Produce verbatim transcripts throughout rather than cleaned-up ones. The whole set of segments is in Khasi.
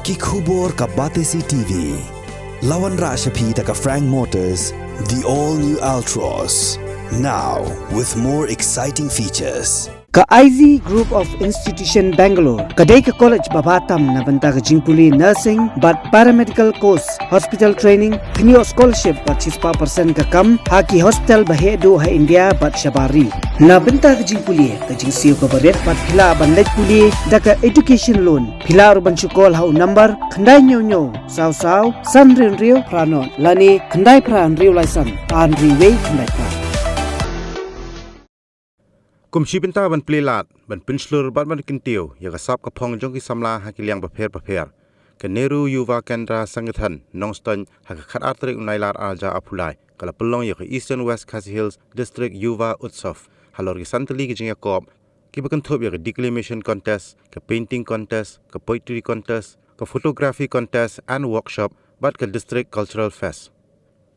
Ki khubor ka Batesi T V. La wanrah sha phi da ka Frank Motors, the all new Altroz. Now with more exciting features. Ka I Z Group of Institution Bangalore ka dei ka college ba bha tam na bynta ka jingpule nursing bad paramedical course, hospital training, pynïoh scholarship bad shispah percent ka kam ha ki hospital ba heh duh ha India bad shabar ri. Na bynta ka jingpule, ka jingsiew kaba rit bad phi lah ban leit pule da ka education loan. Phi lah ruh ban shu call ha u number khyndai hynñiew hynñiew saw saw san hynriew hynriew phra nod lane khyndai phra hynriew lai san ar hynriew wei khyndai phra. Kum shi bynta ban plie lad, ban pynshlur bad ban kyntiew ïa ka sap ka phong jong ki samla ha ki liang bapher bapher, ka Nehru Yuva Kendra Sangathan Nongstoiñ ha ka khatar tarik u Nailar arhajar arphew lai ka la pynlong ïa ka Eastern West Khasi Hills District Yuva Utsav halor ki san tylli ki jingïakob kiba kynthup ïa ka declamation contest, ka painting contest, ka poetry contest, ka photography contest and workshop bad ka District Cultural Fest.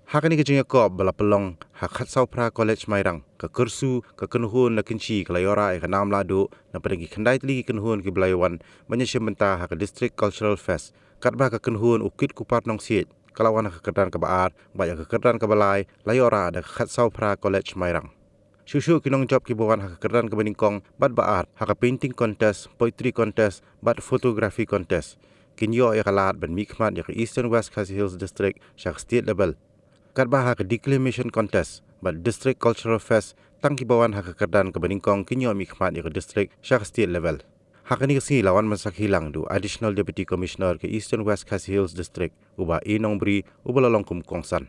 Ha kane ka jingïakob ba la pynlong ha khatsaw phra college Mairang, ka kyrsu, ka kynhun na Kynshi ka la ïoh rah ïa ka nam lahduh na pdeng ki khyndai tylli ki kynhun kiba la ïa wan ban ïashim bynta ha ka District Cultural Fest. Katba ka kynhun u Kit Kupar Nongsiej ka la wan ha ka kyrdan kaba ar, bad ïa ka kyrdan kaba lai la ïoh rah da ka khatsaw phra college Mairang. Shuh shuh ki nongjop kiba wan ha ka kyrdan kaba nyngkong bad ba ar ha ka painting contest, poetry contest bad photography contest kin ïoh ïa ka lad ban mihkhmat ïa ka Eastern West Khasi Hills District sha ka state level. Katba ha ka declamation contest bad District Cultural Fest, tang kiba wan ha ka kyrdan kaba nyngkong kin ïoh mihkhmat ïa ka district sha ka state level. Ha kane ka sngi la wan ban sakhi lang da u Additional Deputy Commissioner ka Eastern West Khasi Hills District, u Bah A Nongbri, uba la long kum u kongsan.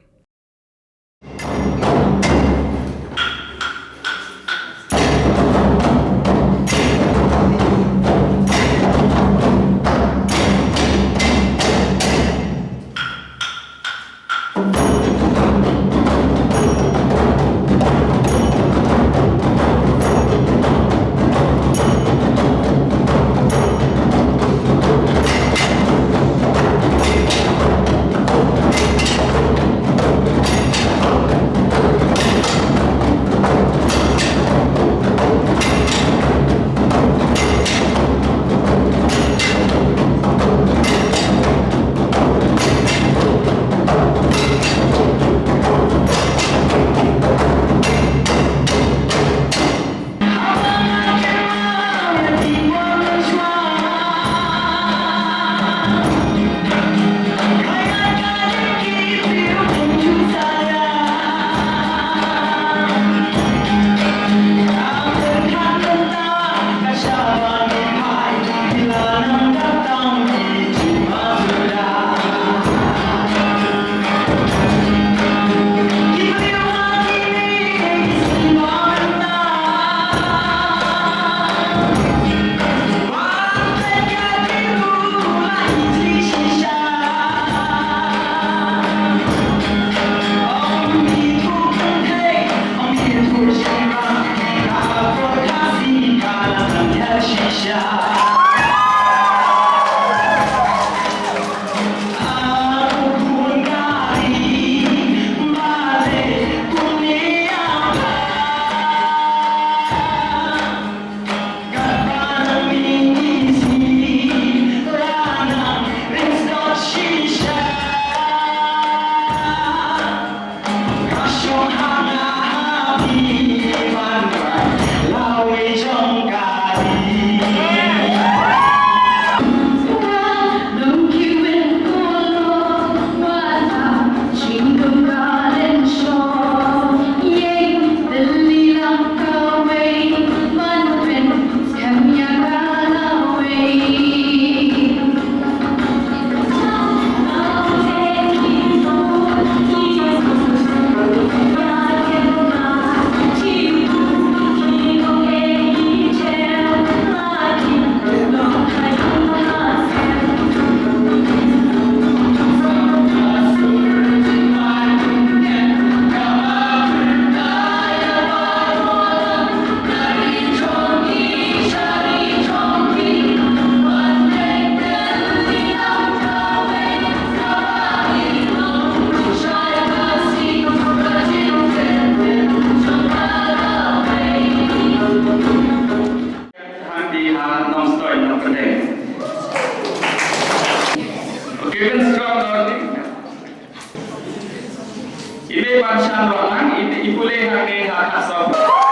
Even strong, Lord. I mei ban shan wang lang, i, i pule hangne ha khatsaw.